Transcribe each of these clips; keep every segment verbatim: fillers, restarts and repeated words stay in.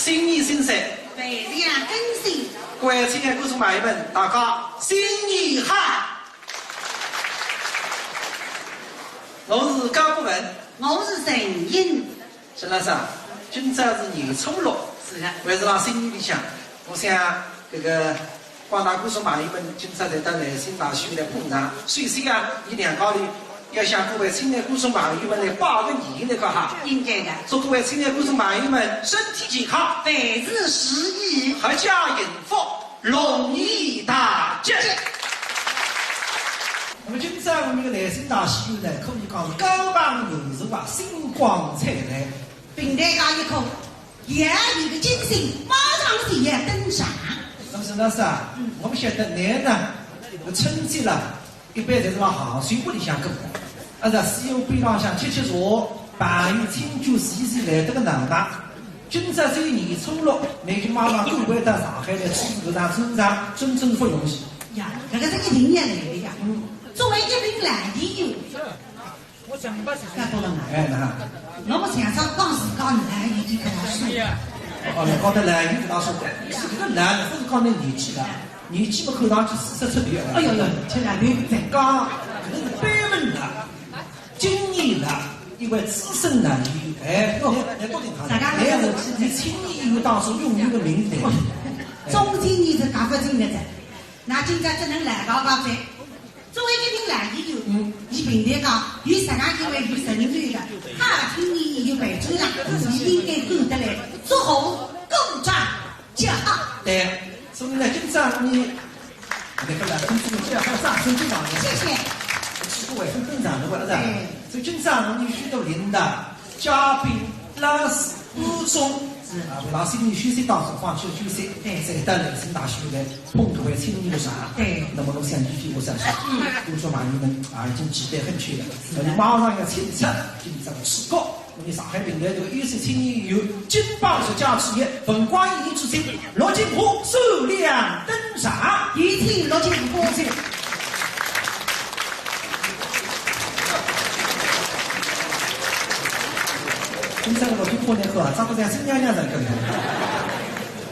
新年新岁，万象更新。各位亲爱的观众朋友们，大家新年好！我是高博文。我是陈英。陈老师啊，今朝是年初六，是的。还是辣新年里向，我想搿个 广大观众朋友们今朝侪到南星大戏院来捧场。首先啊，伲两家头要向各位亲爱观众朋友们来拜个年，对勿啦？应该的。祝各位亲爱观众朋友们身体健康，万事如意，阖家幸福，龙年大吉。那么今朝我们个南星大戏院呢，可以讲是高朋满座啊，星光灿烂。 评弹界一科，演员个精神马上就要登场。那么陈老师啊，嗯。我们晓得倷呢，搿个春节了，一般侪是辣杭州屋里向过的，而且书院边浪向吃吃茶，朋友亲眷时时来得个闹闹。今朝只有年初六，倷就马上赶回到上海来主持搿场专场，真正勿容易。呀，搿个是一定要来的呀。嗯。作为一名老演员， 我讲勿出来。哎，哪能？我们常常讲自家呢，有点勿大舒服。哦，侬讲得来，有勿大舒服。是搿个来，勿是讲侬年纪大，年纪嘛看上去四十出头了。哎呦呦，吃老头饭。讲，搿个是辈分大，经验大，一位资深男演员，哎，侬，侬多点看。大家好，哎，我是青年演员当中用一个名字。中青年是搞勿清个噻。 那今朝只能来搞搞噻。作为一名老演员，嗯。伊评弹界有实梗一位有成就的，好青年演员辈出啦，伊应该赶得来，祝贺鼓掌叫好。对，所以呢，今朝呢，那个来，今朝叫好掌声鼓励。谢谢。是各位分登场的，对勿啦？对。所以今朝呢，有许多领导、嘉宾、老师、观众，是。啊，老师呢，休息当中，放松休息，对。再到南星大戏院来 捧搿位青年个场。对。那么我想一句我想说，嗯。观众朋友们啊，已经期待很久了，是的。那么马上要请出今朝个主角，我们上海评弹团个优秀青年演员，金榜十佳之一，文广演艺之星，陆金华闪亮登场。有请陆金华。有请。今朝个陆金华呢，好啊，长得像新娘娘实梗个。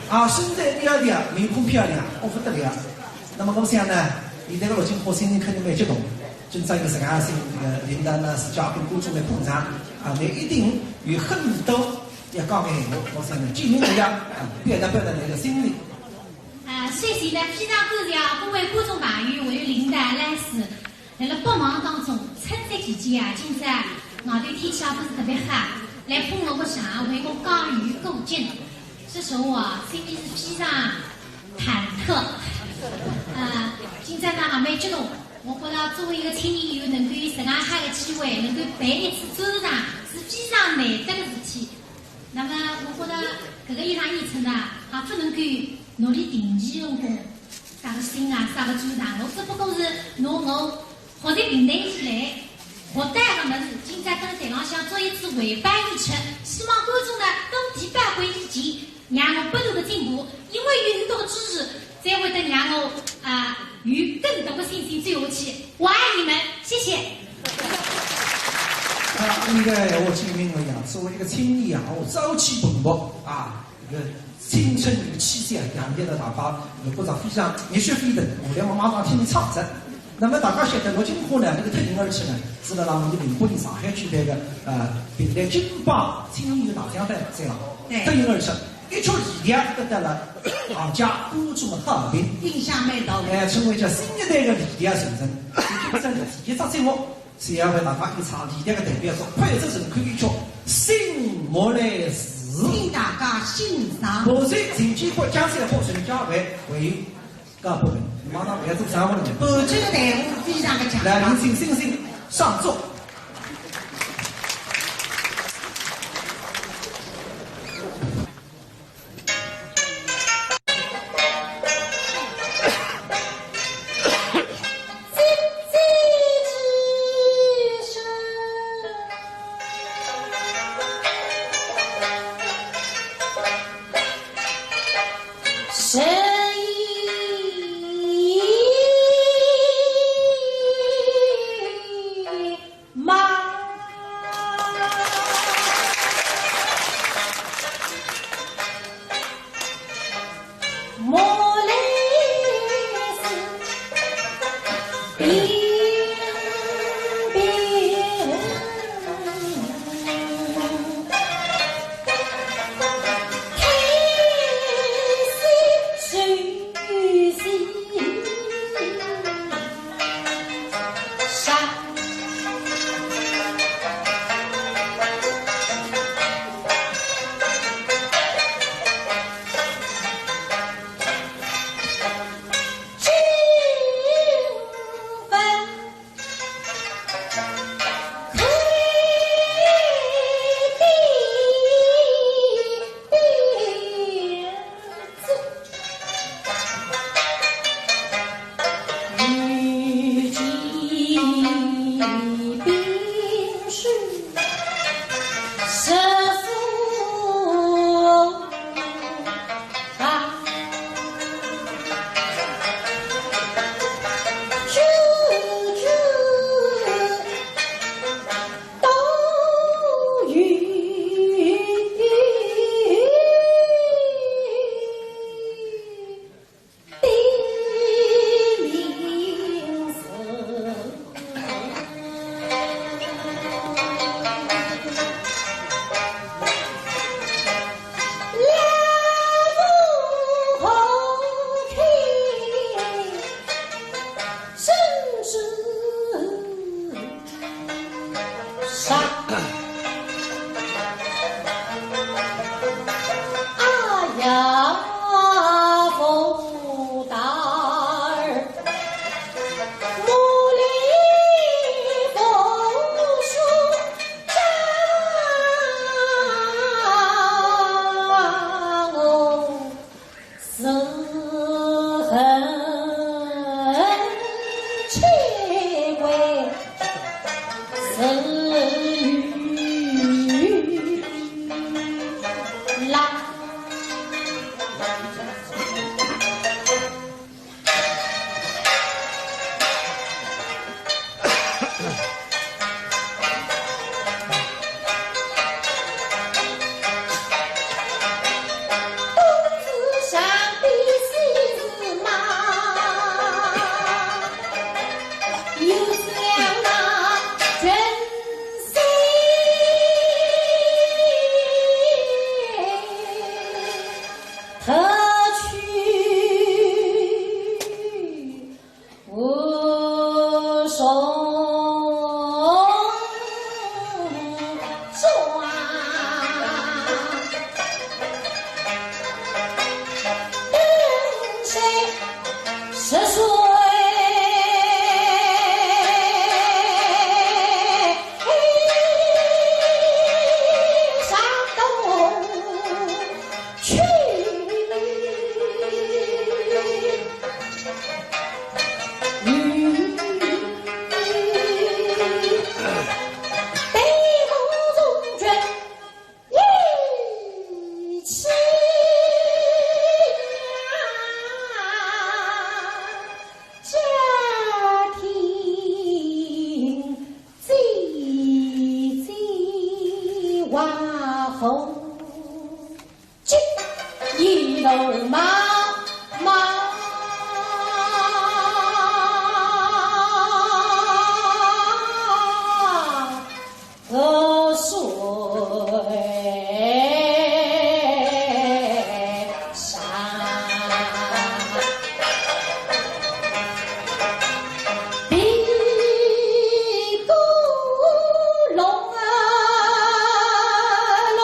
啊，身材苗条，面孔漂亮，哦，勿得了。那么我想呢，现在个陆金华心里肯定蛮激动。今朝有实梗性搿个领导呢，是嘉宾观众来捧场，啊，那一定有很多要讲个闲话。我想呢，尽量个要，啊，表达表达侬个心意。啊，首先呢，非常感谢各位观众朋友，还有领导、老师， 辣辣百忙当中，春节期间啊，今朝外头天气也勿是特别好，来捧我个场，为我加油鼓劲。说实话啊，心里是非常忐忑。呃，今朝呢，也蛮激动。我觉得作为一个青年演员，能够有实梗好个机会，能够办一次专场，是非常难得个事体。 那么我觉得搿个一场演出呢，也勿能够拿俚定期用功，啥个新啊，啥个专场，我只不过是拿我学习评弹以来学到个物事，今朝蹲辣台浪向做一次汇报演出，希望观众呢多提宝贵意见，让我不断个进步，因为有恁多个支持， 才会得让我，啊，有更多个信心走下去。我爱你们，谢谢。啊，应该我今朝我讲，作为一个青年啊，我朝气蓬勃啊，搿个青春搿个气息啊，洋溢得大家，搿个觉着非常热血沸腾。我来嘛马上听伊唱着。那么大家晓得，陆金华呢，搿个脱颖而出呢，是辣辣我们零八年上海举办个，呃，评弹金榜青年演员大奖赛上，对。脱颖而出。 一曲《离调》得到了行家观众的好评，影响蛮大的。哎，成为叫新一代的《离调》传承。所以今朝呢，第一只节目是要为大家演唱《离调》的代表作，脍炙人口一曲《醒目来时》。请大家欣赏。伴奏秦建国、江山虎、陈嘉惠，还有高博文，马上要做啥活了呢？伴奏的队伍非常的强大。来，有请新星上座。哎呀，武大儿，我来读书。 是恨气归是与啦。东是山，西是马，又像那群星 他去无所转。等谁 十岁上东去，与北方中军 一起呀，家庭姐姐往后，这一路忙忙。 河水上，比古龙啊龙。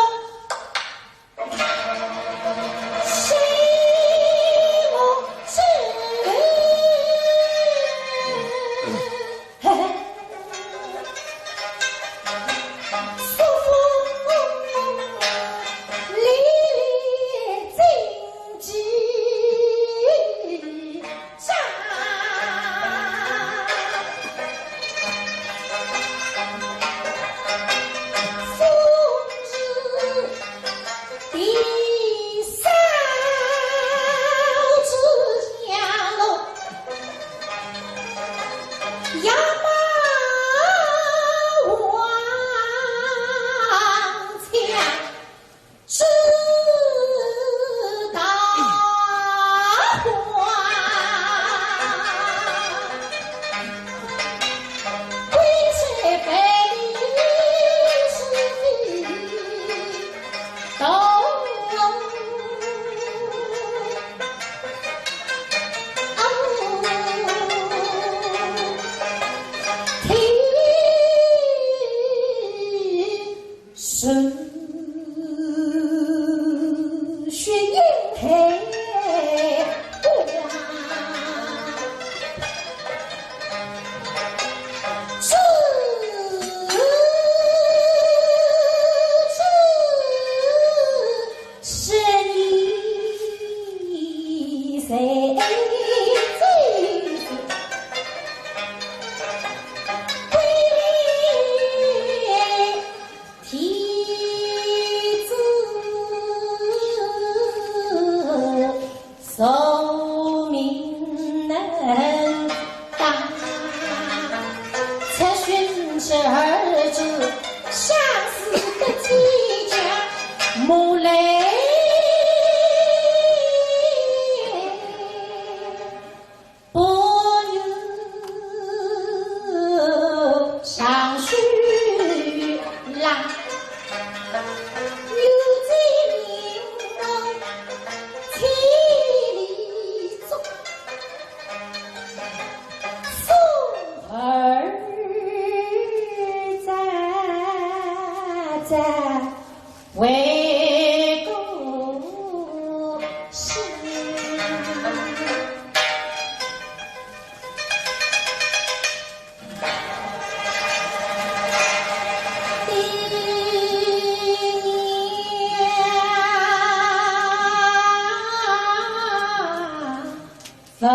来，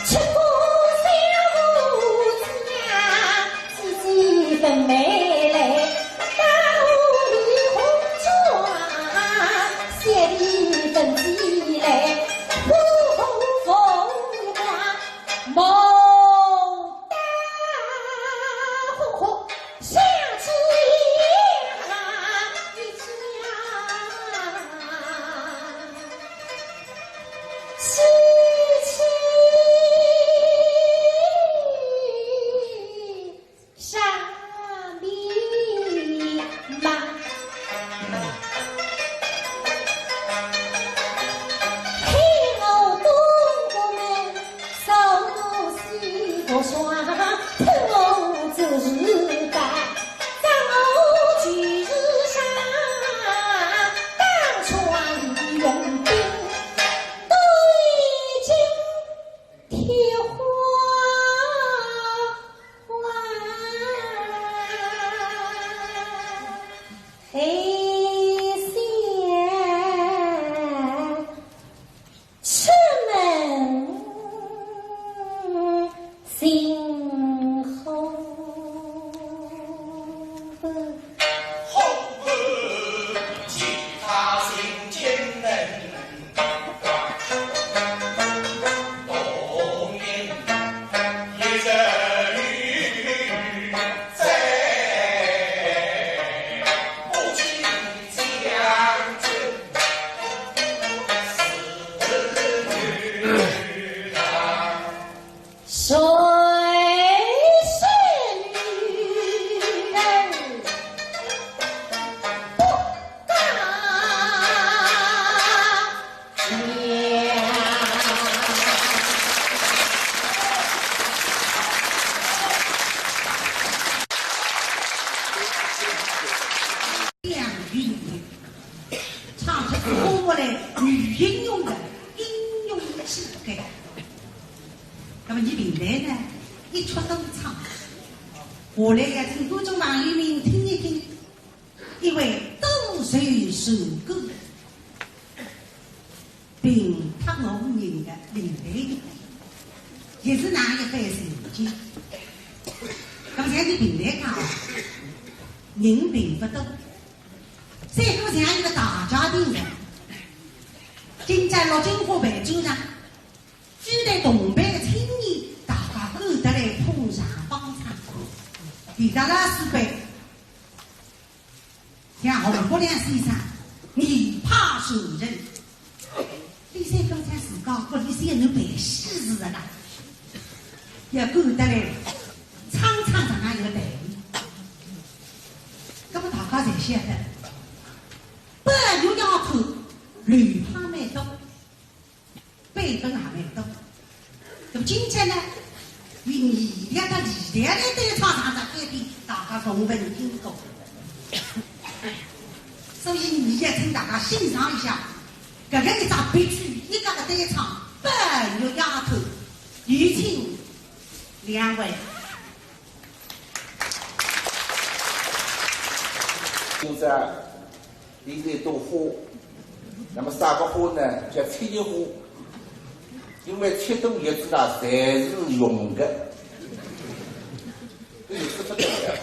吃过小胡子呀，姐姐分梅来，大河里红妆，小弟分姐来，呼呼凤花，牡丹红红。 出门行好。谁是女儿不嫁娘。 两女，唱出花木兰女英雄的英雄气概。那么倪萍台呢，一曲多唱，下来要请观众朋友们听一听，一位多愁善感、 平白无人的林黛玉，也是哪一番情景。那么现在平台讲啊，人并不多，再过像一个大家庭人，今朝落金花办桌上，几代同辈的青年，大家赶得来捧场捧场，提到了四辈。 像红国良先生，倪萍传人，李三刚才自家屋里向有办喜事的啦，要赶得来，唱唱场上有个待遇。那么大家侪晓得，宝玉丫头流派蛮多， 辈分也蛮多。那么今朝呢，以倪萍搭李黛来对唱唱只开篇，大家从未听过。所以倪萍请大家欣赏一下，搿个一只别具一格的对唱，《宝玉丫头》，有请两位。现在 现在多花，那么啥个花呢？叫七月花，因为七度月子啦，侪是用的，搿意思不得了。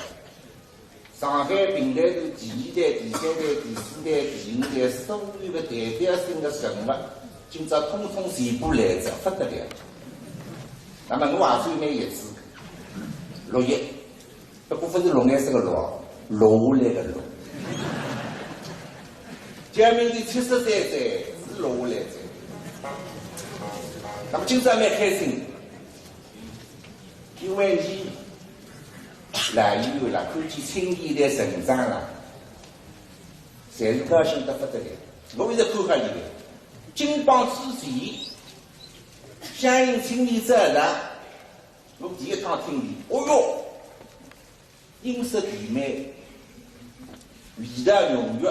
上海评弹团第一代、第三代、第四代、第五代，所有的代表性的人物，今朝统统全部来了，不得了。那么我也算蛮有意思，六月。 不过勿是绿颜色的绿哦，落下来的落。今年七十三岁，是落下来的。那么今朝蛮开心，因为倪老演员啦，看见青年的成长啦，侪是高兴得不得了。我一直看好倪的，金榜题写，相信青年长大，我第一趟听见，哦哟， 音色甜美，味道浓郁，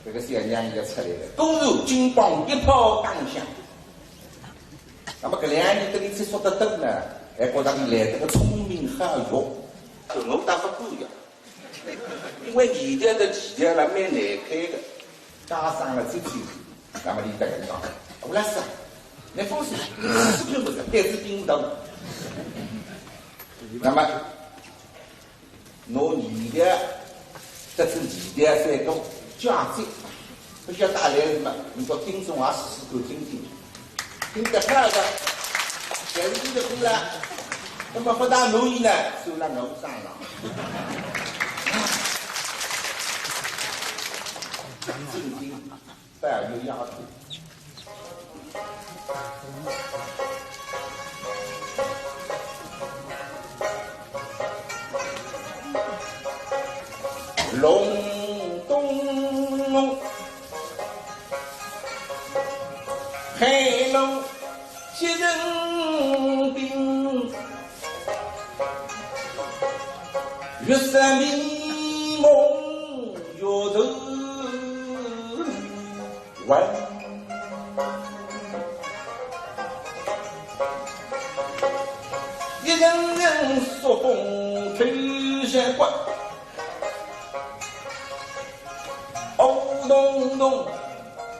搿个小娘也出来了。果然金榜一炮打响。那么搿两年跟倪接触得多呢，还觉得倪来得个聪明好学。我倒勿敢呀，因为倪萍的技巧啦蛮难开的。加上了这句，那么你等于讲，我来说，那风水，是不是？但是叮咚。那么，拿你的，这是你的这种价值，不晓得带来什么，你说听众啊，试试看听听。 听得好的，侪是你的功劳。那么不大容易呢，就让我上了。正经，带有丫头。 隆咚隆，海龙接人兵，月色迷蒙，月头弯。 一阵阵朔风吹雪刮，哦咚咚，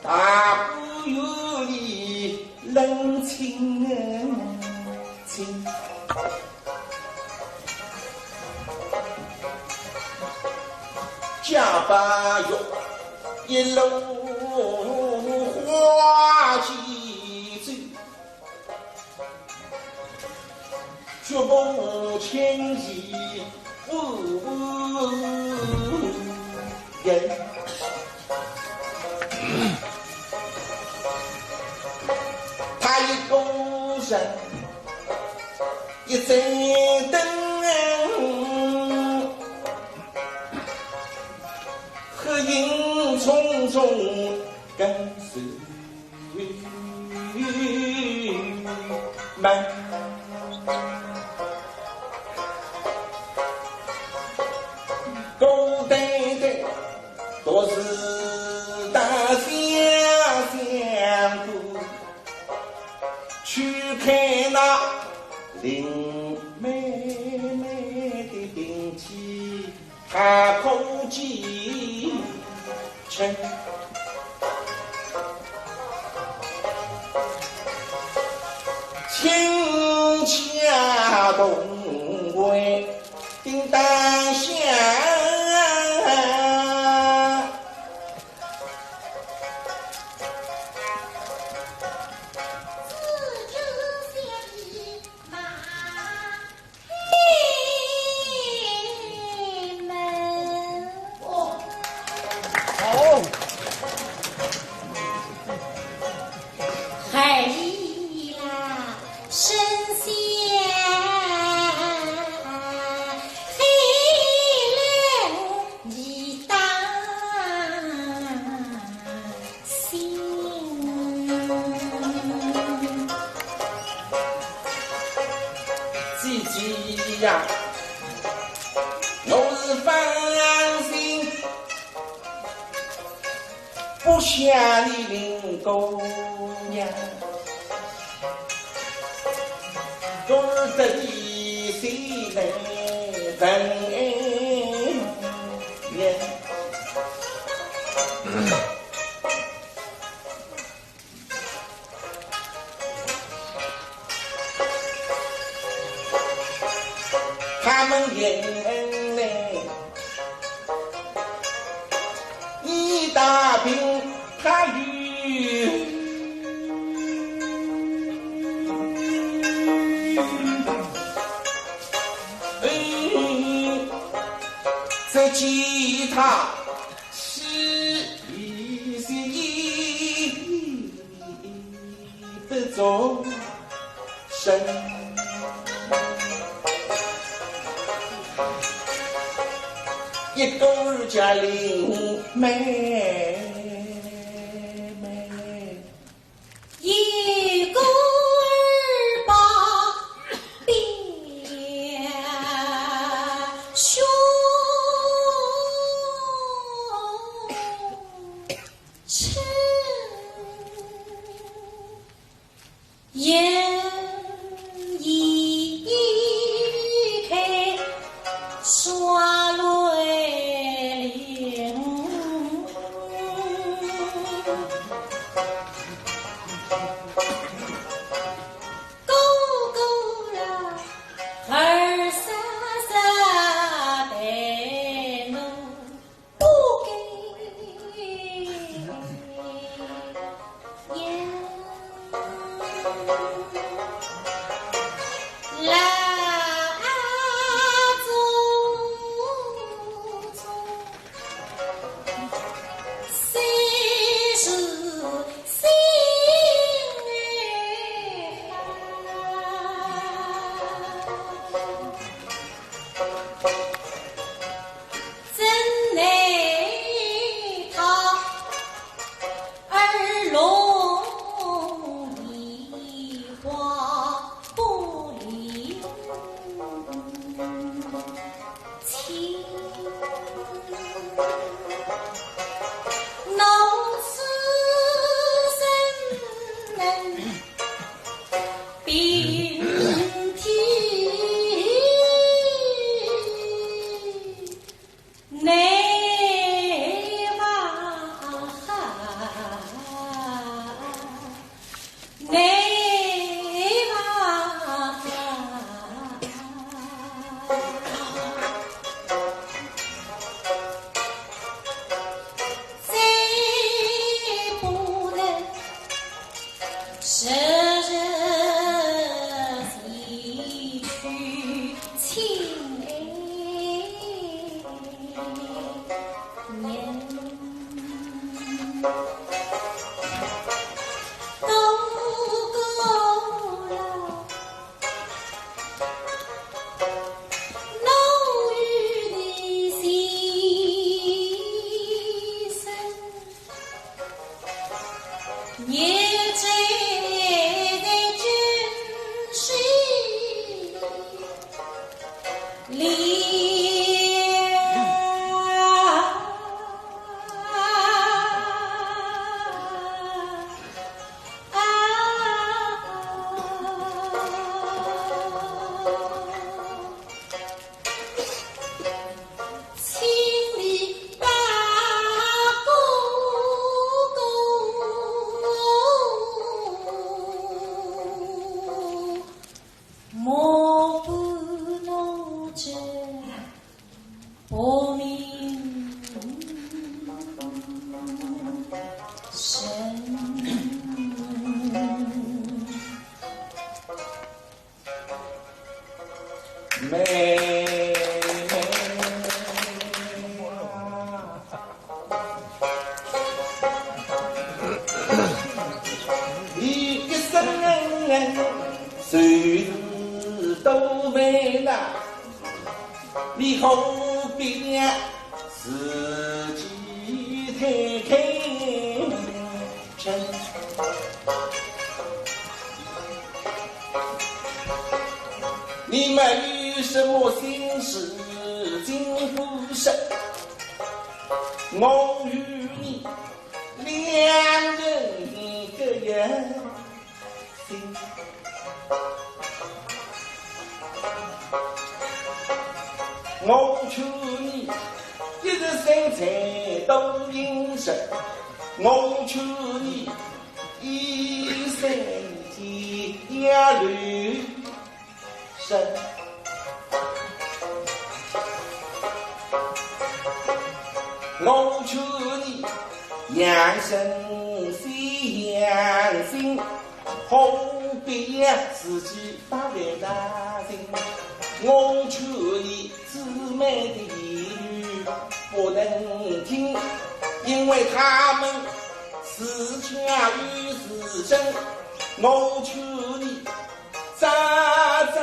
大观园里冷清清。 驾白玉，一路花旗走，脚步轻移步步远。他一个人 一盏灯，黑影重重跟随门。孤单单独自到香香谷。 去看那林妹妹的定期，她可几成。亲家同为叮当响。 姐姐呀，我是放心不下你林姑娘，我是得你心内疼爱。 他们眼泪一大瓶，他有，这吉他 是一心一意的众生，一个儿叫林妹妹。 一个儿把表兄称，也一开耍泪流。妹妹啊，你一生谁是都没了，你何必让自己太开心？ 你没有什么心事，尽不是。我与你两人一个人心。我劝你一日三餐多饮食，我劝你 一生一世要留神。我劝你养生先养心，何必要自己发烦恼心？我劝你 姊妹的言语不能听，因为他们自家有自尊。我劝你早早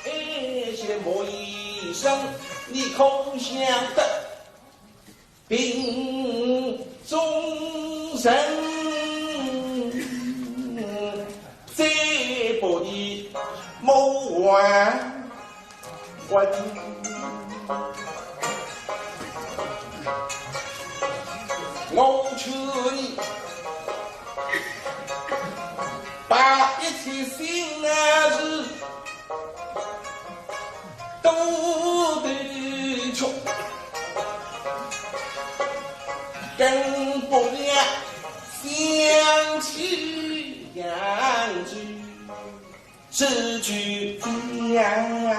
爱些莫一生，你可晓得 病中人，再不你莫还魂。我劝你把一切心事 都得出，更不要想起扬州这句江南。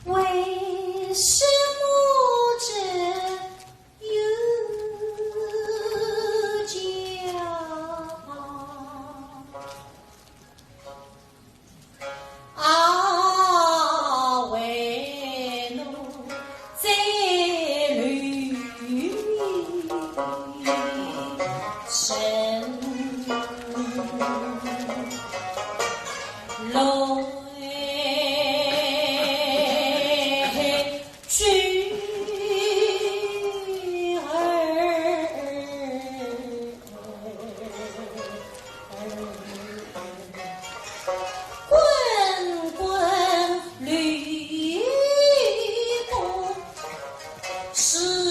为什么这有情是。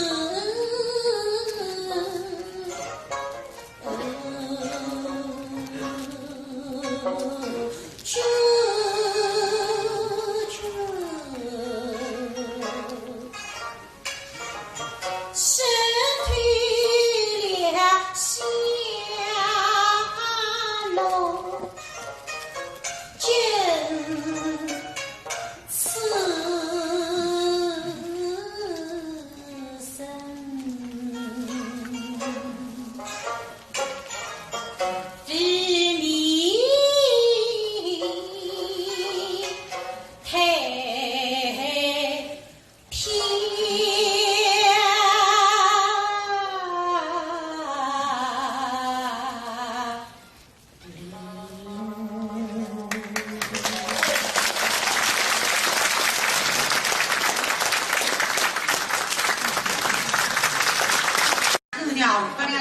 我调不了了，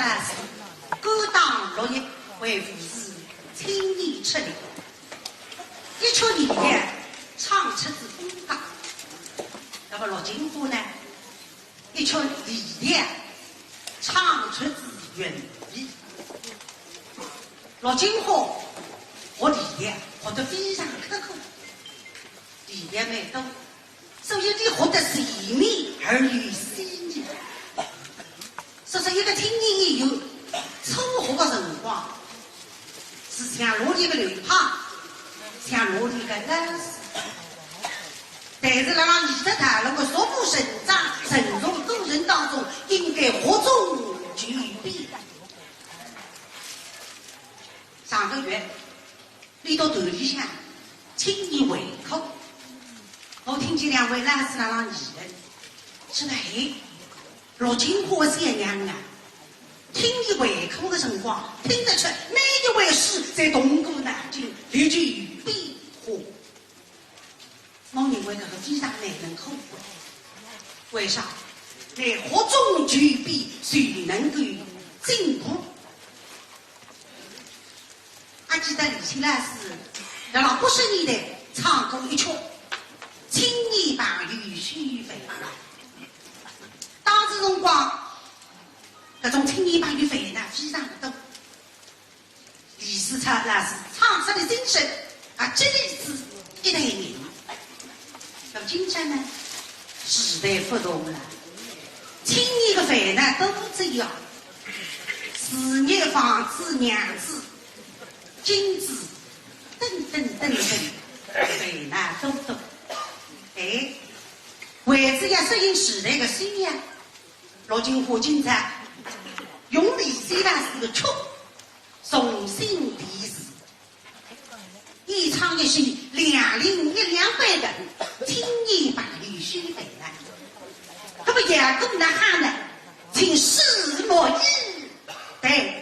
敢当绿叶，为父是青年出力。一曲离调，唱出仔风格。那么陆金华呢？ 一曲离调，唱出仔韵味。陆金华学离调学得非常刻苦，离调蛮多，所以俚学得细腻而又细腻。说说一个青年演员初学的辰光，是像罗丽个流派，像罗丽个老师。 但是辣辣艺术道路个逐步成长、成熟个过程当中，应该学中求变。上个月，俚笃团里向青年会客，我听见两位老师辣辣议论，说得嘿，陆金华小娘啊，青年会客个辰光，听得出每一回书侪动过脑筋，力求变化。 我认为搿个非常难能可贵。为啥？乃学中求变，就能够进步。还记得李清老师辣辣八十年代唱过一曲《青年朋友许烦恼》。当时辰光，搿种青年朋友烦恼非常多。 李世超老师唱出的精神，啊，激励仔一代人。那么今朝呢，时代不同了，青年的烦恼都这样，事业、房子、娘子、金子，等等等等，烦恼都多。哎，为仔要适应时代的需要，陆金华今朝用李世超老师的曲 重新题词，演唱一首两零一两版的《青年朋友许烦恼》。那么效果哪哈呢？请拭目以待。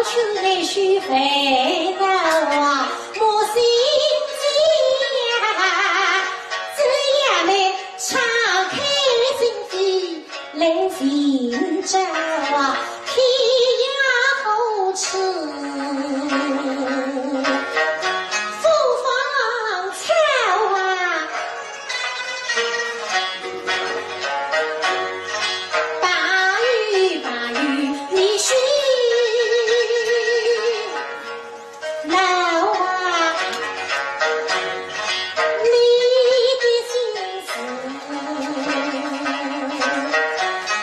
去来许烦恼啊，莫心急啊，只要你敞开心扉来寻找啊，天涯何处不芳草啊。朋友，朋友，你是老啊，你的心事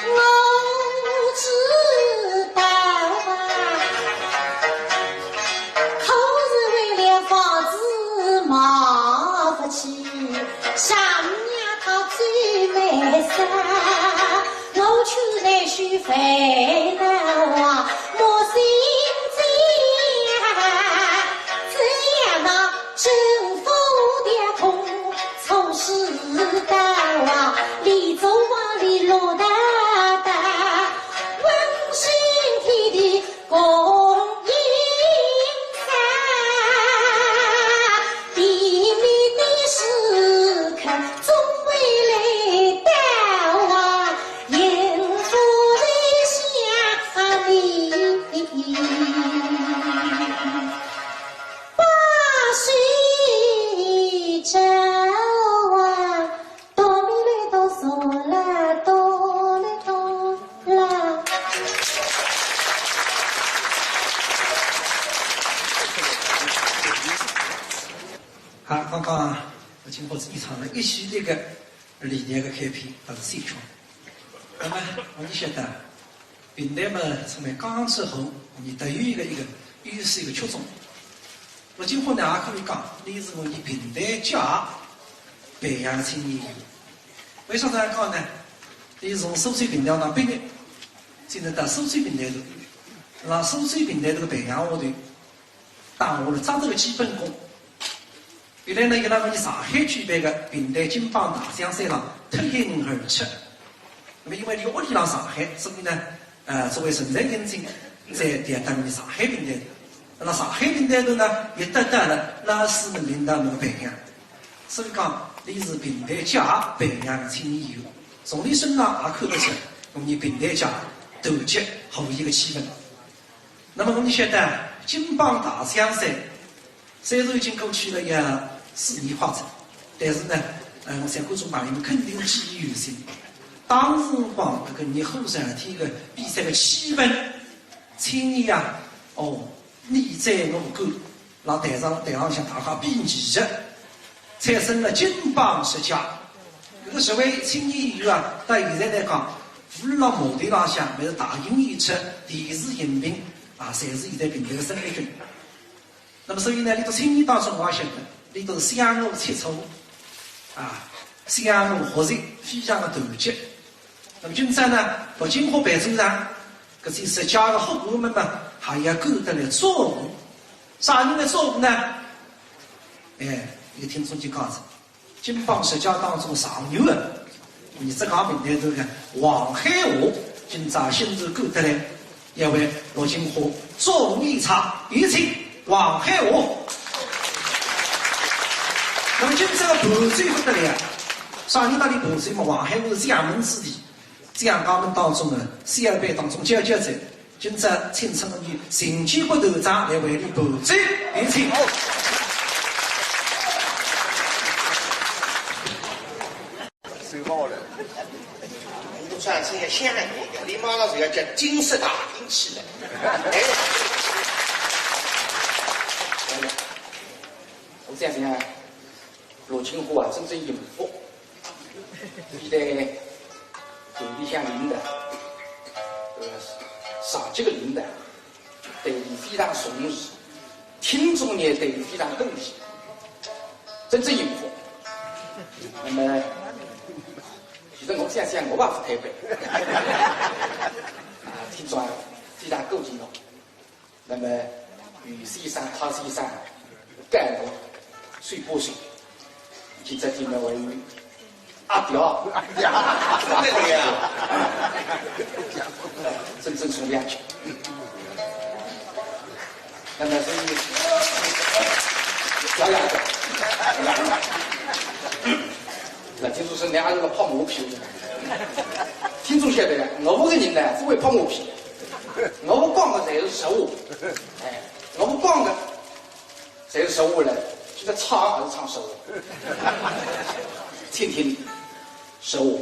我知道啊，可是为了房子买不起，丈母娘她最卖身，我去来许烦恼啊，莫心急啊，只要那政府调控措施到啊，里走房里落大大，温馨体贴供应商，甜蜜的时刻总会来到啊，幸福的想你。 八岁长啊，哆咪来哆嗦啦，哆来哆啦。好，刚刚我经过一场的一席这个理念的开篇，它是现场。那么我们晓得，评弹嘛，从来讲之后，我们特有一个一个，又是一个曲种。 陆金华呢，也可以讲，伊是我们评弹界培养青年。为啥这样讲呢？伊从苏州评弹学堂毕业，进入到苏州评弹团，让苏州评弹团个培养下头，打下了扎实个基本功。后来呢，伊辣我们上海举办个评弹金榜大奖赛上脱颖而出。那么因为伊屋里辣上海，所以呢， 呃，作为人才引进，再调到我们上海评弹团。那上海评弹团呢，也得到了老师们领导们的培养。所以讲，伊是评弹界培养的青年有，从伊身上也看得出我们评弹界团结合一个气氛。那么我们晓得，金榜大奖赛 虽然已经过去了也四年快哉，但是呢，呃，我想观众朋友们肯定记忆犹新。当时辰光，搿个热火朝天个比赛个气氛，青年啊，哦，你追我赶，辣台上台浪向大家比技术，产生了金榜十佳。搿个十位青年演员啊，到现在来讲，无论辣舞台浪向，还是大型演出、电视荧屏啊，侪是现在评弹个生力军。 那么所以呢，伊到青年当中，我也晓得，伊都是相互切磋，啊，相互学习，非常的团结。那么今朝呢，陆金华陪审团，搿些十佳的好官们呢，还要赶得来祝贺。啥人来祝贺呢？哎，一个听众就讲着， 金榜十佳当中状元啊，我们浙江评弹团个王海华，今朝亲自赶得来，要为陆金华祝贺演唱，有请王海华。那么今朝个伴奏勿得了，啥人搭伊伴奏嘛？王海华是将门之弟，将家门当中个小辈当中佼佼者。 今朝请出我们邢建国团长来为伊伴奏，有请。收好了。我唱这个相声，你马上就要叫金色大厅去了。哎，我想想，陆金华啊，真正幸福。 伊对团里向领导，呃，上级个领导，对伊非常重视，听众呢对伊非常恭喜，真正幸福。那么，其实我想想，我也勿推扳。啊，听众啊，非常恭喜侬。 那么，于先生、汤先生，干部，水波水，今朝听了还有阿刁，阿刁，真的呀，真正从良去。那么是，漂亮。那听说是两个人跑马屁。听众晓得呀，我搿个人呢，只会跑马屁。我讲个侪是实话。哎，我讲个侪是实话嘞，现在唱还是唱实话。请听。 是我。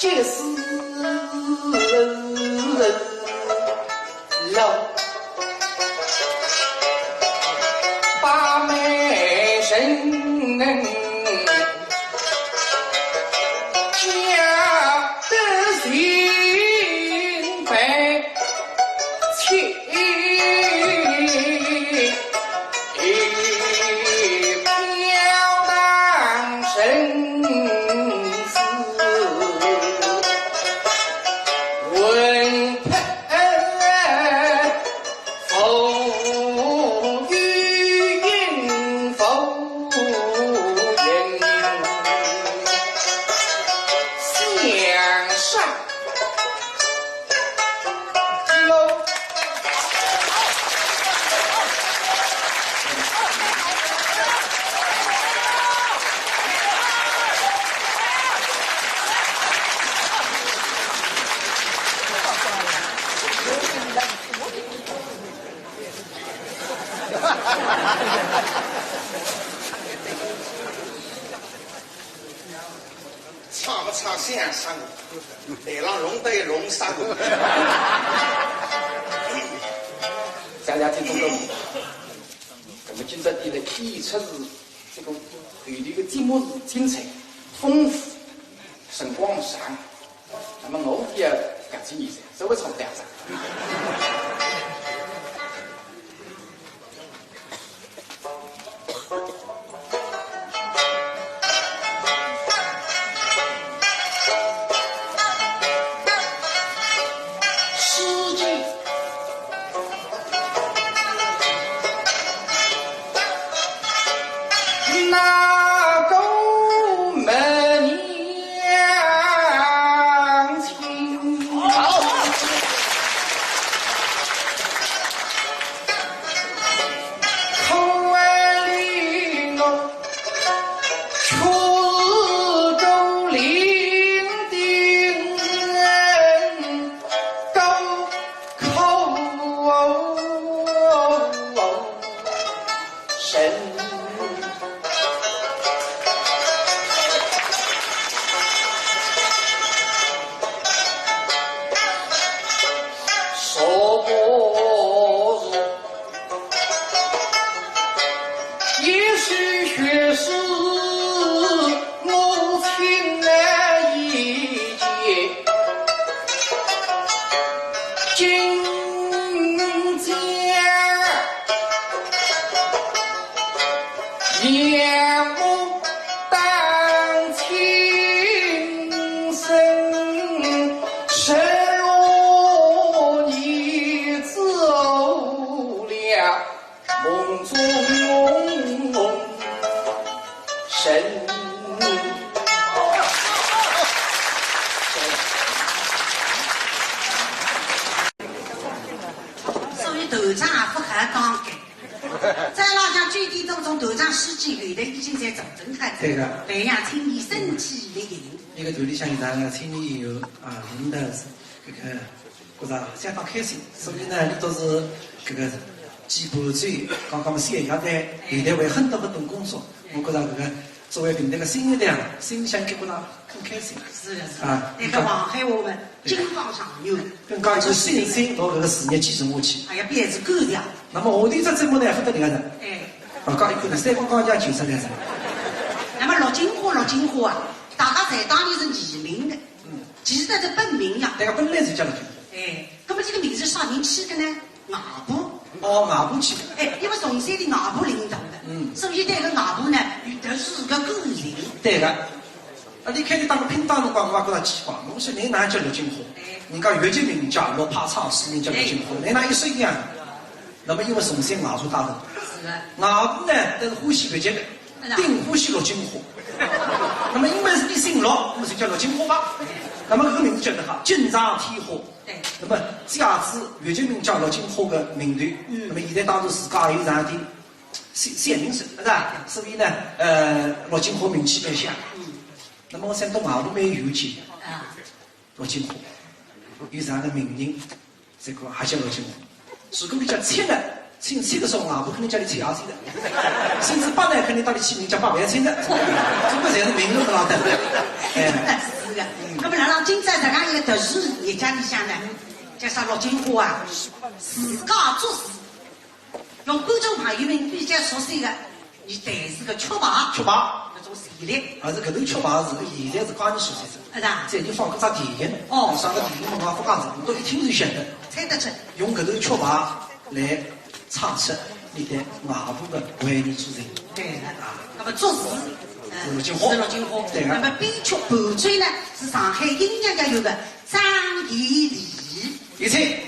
这个是老八妹人家的心悲切。 飘荡生死，魂魄浮云浮云，向上。 唱勿唱相声，台浪弄得一弄啥个。谢谢听众朋友。那么今朝的演出是这个后头的节目是精彩、丰富、辰光长。那么我也感谢你，稍微唱两声。 那个没娘亲。好。可怜我，却都领定高 口神。说不是，也许学是我亲眼一见。 今朝娘母当亲生，失落你走了。 梦中梦神。所以团长也勿好讲个。再老讲九点多钟，团长书记后头已经在坐等好仔，对个。培养青年身体力行。一个团里向有两个青年有啊，领导是搿个 觉着相当开心。所以呢，伊倒是搿个既不醉，刚刚嘛歇一下仔，现在还有很多很多工作。我觉着搿个作为平台个新力量，心里向应该觉着很开心。是的，是的。啊，那个往后我们金榜上有，更加有信心，拿搿个事业继承下去。哎呀，别子够的。那么下头只节目呢，还勿得了呢。哎。啊，讲一个呢，三个讲讲就出来了。那么陆金华，陆金华啊，大家侪当伊是艺名的。嗯。其实他是本名呀。对个，本来是叫陆金华。哎，那么这个名字啥人起的呢？外婆。哦，外婆起的。哎，因为从小的外婆领大的，嗯。所以对个外婆呢，有特殊个感情。对个。啊，你看伊当个拼档辰光，我也觉着奇怪，我说侬哪叫陆金华？哎。人家越剧名叫陆派唱，书名叫陆金华，哎。侬哪一式一样？那么因为从小外婆带大。是的。外婆呢，倒是欢喜越剧的，是的。顶欢喜陆金华。那么因为是你姓陆，那么就叫陆金华吧。那么搿个名字叫得好，锦上添花。 对。那么借仔越剧名叫陆金华个名头，嗯。那么现在当然自家也有这样的小，小名声，是吧？所以呢，呃，陆金华名气蛮响。嗯。那么我想到外婆蛮有钱，啊。陆金华，有这样的名人，这个还叫陆金华。如果你叫七呢， 姓七个辰光，外婆肯定叫伊七爷子的。姓是八呢，肯定搭伊起名叫八万七的。总归侪是名头勿浪得。哎。是个。嗯。那么辣辣今朝搿样一个特殊个日脚里向呢，叫啥？陆金花啊，自家作词，用观众朋友们比较熟悉个，伊弹词个曲牌，曲牌，搿种旋律。而且搿段曲牌是现在是介熟悉个，是吧？再就放搿只电影，哦，啥个电影嘛，我勿讲了，侬一听就晓得。猜得出。用搿段曲牌来唱出伊对外婆个怀念之情。对个。啊。那么作词，呃，是陆金花。是陆金花。对个。那么编曲伴奏呢，是上海音乐学院个张怡丽。有请。